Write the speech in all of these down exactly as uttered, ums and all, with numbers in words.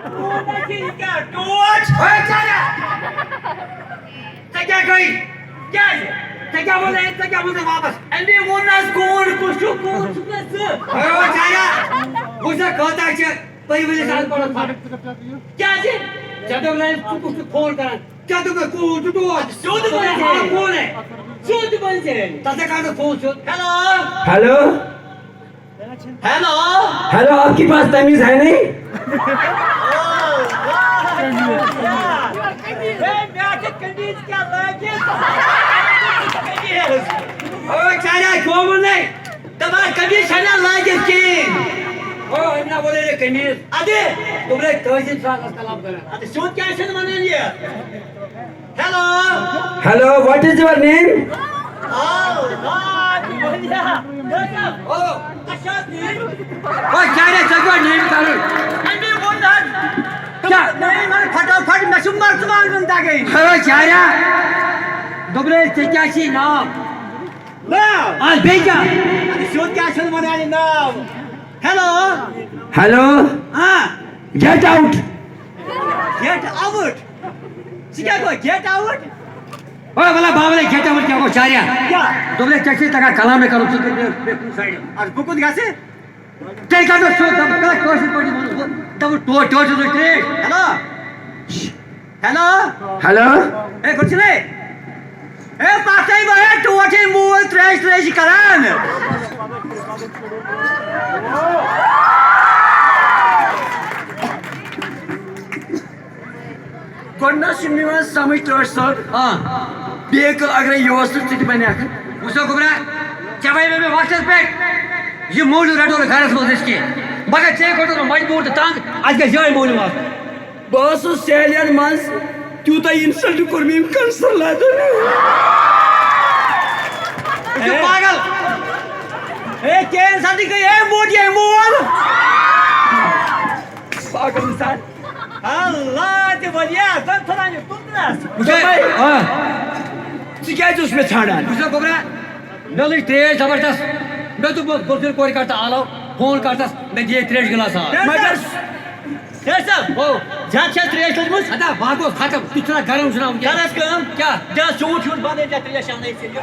ٹوٹھ؟ ہے، ژےٚ کیٛاہ؟ ژےٚ کیٛاہ گٔے؟ کیٛازِ؟ ژےٚ کیٛاہ ووٚنُے؟ ژےٚ کیٛاہ ووٚنُے واپس؟ أمۍ ووٚن نہٕ حظ کوٗر کُس چھُ، کوٗر چھُکھ نہ ژٕ؟ ہے، او چایا، وٕچھ سا کۭژاہ چھِ، تُہۍ ؤنِو سا اَتھ پَرَس پَرَس۔ کیٛازِ؟ ژےٚ دوٚپ نہ أمۍ ژٕ کُس چھُکھ فون کران؟ ژےٚ دوٚپُکھ کوٗر چھُ ٹوٹھ۔ سیوٚد ژٕ ؤنۍ ژےٚ۔ فون ہے۔ سیوٚد ؤنۍ ژےٚ۔ تَتھ کَر نہٕ فون سیوٚد۔ ہیلو۔ ہیلو۔ ہیلو۔ ہیلو، آپ کے پاس تمیز ہے نہیں؟ ہے، مےٚ چھِ قمیٖض کیٛاہ لٲگِتھ؟ قمیٖض۔ او، چایا، کیٛاہ ووٚن نے؟ دَپان، قمیٖض چھَنہٕ لٲگِتھ کِہیٖنۍ۔ او، أمۍ نا ووٚنے یہِ قمیٖض۔ اَدٕ؟ دوٚپُن ہے، تٔہٕنٛدِ ساتَس کلام کران۔ اَدٕ سیوٚد کیٛازِ چھُنہٕ وَنان یہِ؟ Hello. Hello, what is your name؟ آو، آ، بڑھیا۔ او۔ اچھا، ٹھیٖک۔ او، کیٛاہ رے، ژےٚ کیٛاہ name کَرُن؟ أمۍ ووٚن حظ۔ کیٛاہ؟ نہ، نہ، فٹافٹ، مےٚ چھُ مرژٕوانٛگن دَگٕنۍ۔ او، کیٛاہ رے؟ دوٚپُن ہے، ژےٚ کیٛاہ چھُے ناو؟ ناو؟ آ، بیٚیہِ کیٛاہ؟ اَدٕ سیوٚد کیٛازِ چھُنہٕ وَنان یہِ ناو؟ ہیلو۔ ہیلو۔ آ۔ Get out۔ Get out۔ ژٕ کیٛاہ گوٚو، get out؟ اوے وَلا بابلے، get out کیٛاہ گوٚو، چاریا؟ کیٛاہ؟ دوٚپلے، ژےٚ چھے تَگان کلامے کَرُن، ژٕ کٔرۍ مےٚ، مےٚ کُن side۔ اَدٕ بہٕ کوٚت گژھٕ؟ تیٚلہِ کَتھ اوس سیوٚد دَپُن، کَتھ کٲشِر پٲٹھۍ وَنُن؟ دَپُن، ٹوٹھ، ٹوٹھ چھُس نہٕ ترٛیش۔ ہیلو۔ ہیلو۔ ہیلو۔ ہے، گۄڈٕ چھُنَے؟ ہے، پَتھَے وَہے ٹوٹھٕے مول ترٛیش ترٛیش چھِ کَران۔ گۄڈٕنیتھ چھُ مےٚ یِوان سمجھ ٹٲٹھۍ صٲب۔ آ۔ بیٚیہِ کانٛہہ اگرے یہِ اوس تہٕ ژٕ تہِ بنیکھ۔ وٕچھ سا گوٚبرا، ژےٚ وَنے مےٚ وقتس پٮ۪ٹھ، یہِ موٗجوٗد رٹو نہٕ گرس منٛز أسۍ کینٛہہ۔ مگر ژےٚ کوٚرُتھ مےٚ مجبوٗر تہٕ تنگ، اَسہِ گژھِ یِہوٚے موٗجوٗد آسُن۔ بہٕ اوسُس سیلین منٛز، تیوٗتاہ insult کوٚر مےٚ أمۍ کنسر لدن۔ ژٕ چھُکھ پاگل۔ ہے، کینٛہہ insult گٔے، ہے، موٗد یہِ مول۔ پاگل انسان۔ اللہ تہِ ؤلِیا، زَن ژھٕنان یہِ تُلنَس۔ وٕچھ حظ، آ۔ ژٕ کیٛازِ اوس مےٚ ژھانڈان؟ وٕچھ سا گوٚبرا، مےٚ لٔج ترٛیش زبردست۔ مےٚ دوٚپ، بہٕ گوٚژھ کورِ کَڑ تہٕ آلو، فون کَڑ تَس، مےٚ دِیے ترٛیش گِلاس آب۔ مگر ہے صٲب، او۔ زیادٕ چھےٚ ترٛیش لٔجمٕژ؟ ادا، بہٕ ہا گوٚوس ختم۔ تُہۍ چھِو نا گرم چھُنہ وٕنکیٚن؟ کَر حظ کٲم؟ کیٛاہ؟ دِ حظ چوٗنٛٹھ ہیوٗ بَنٲوِتھ یَتھ ترٛیش اَنٕنۍ ژےٚ۔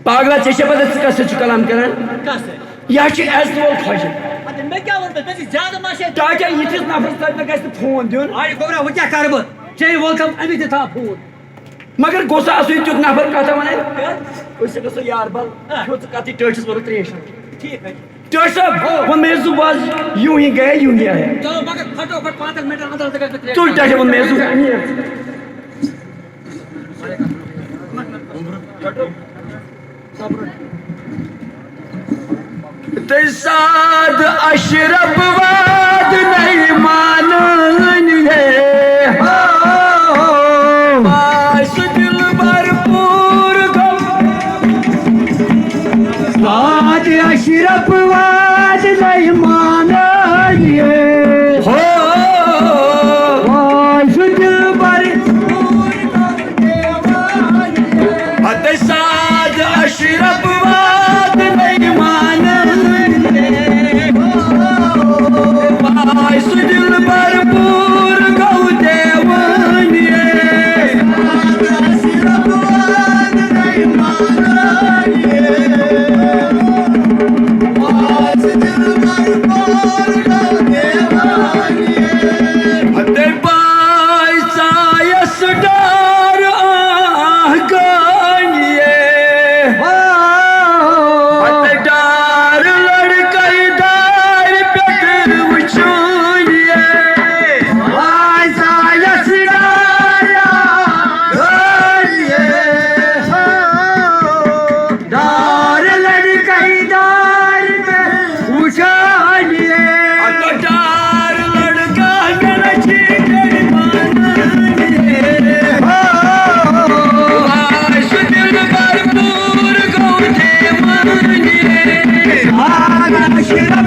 پاگلا، ژےٚ چھےٚ پتہ ژٕ کَس سۭتۍ چھُکھ کلام کران؟ کَس سۭتۍ؟ یہِ حظ چھُ عزت وول خۄجہِ۔ اَدٕ مےٚ کیٛاہ ووٚن تۄہہِ؟ مےٚ چھِ زیادٕ ما چھِ؟ ٹاٹھۍ یِتھِس نفرس سۭتۍ مےٚ گژھِ نہٕ فون دیُن۔ آے گوٚبرا، وۄنۍ کیٛاہ کرٕ بہٕ؟ ژےٚ ووٚنکھم أمِس تہِ تھاو فون۔ مگر گوٚژھ آسُن تیُتھ نفر کتھا ونان۔ أسۍ گژھو یار بل۔ آ۔ کھیوٚو ژٕ کتھ یہِ ٹٲٹھِس ووٚنُکھ ترٛیش۔ ٹھیٖک حظ چھُ۔ ٹٲٹھۍ صٲب، وۄنۍ مےٚ زُو باز یوٗں ہی گٔے، یوٗں ہی آیا۔ چلو مگر پھٹو پھٹ پانٛژن منٹن اندر اندر گژھِ مےٚ ترٛیش۔ ژٕ ٹٲٹھۍ ووٚن مےٚ زُو۔ تہٕ ساد اشرف واد نعمانن ہے۔ ہو، ہو، ہو۔ آسہِ دلبر پوٗر گوٚو۔ ساد اشرف واد نعمانن ہے۔ ہو، ہو، ہو۔ آسہِ دلبر پوٗر گوٚو۔ ہتہٕ ساد اشرف واد نعمانن۔ آے سُہ دلبر پوٗر گوٚو دیوٲنی۔ ہتہٕ پاے ژایس ڈار آہ گانیے۔ ہتہٕ ڈار لڑکے دارِ پٮ۪ٹھ وٕچھان یے۔ آے ژایس ڈار آہ گانیے۔ ڈار لڑکے دارِ پٮ۪ٹھ وٕچھان یے۔ ہتہٕ ڈار لڑکا مےٚ رچھی گرِ پانہٕ۔ ہو۔ آے سُہ دلبر پوٗر گوٚو دیوانہٕ۔ آے اشرف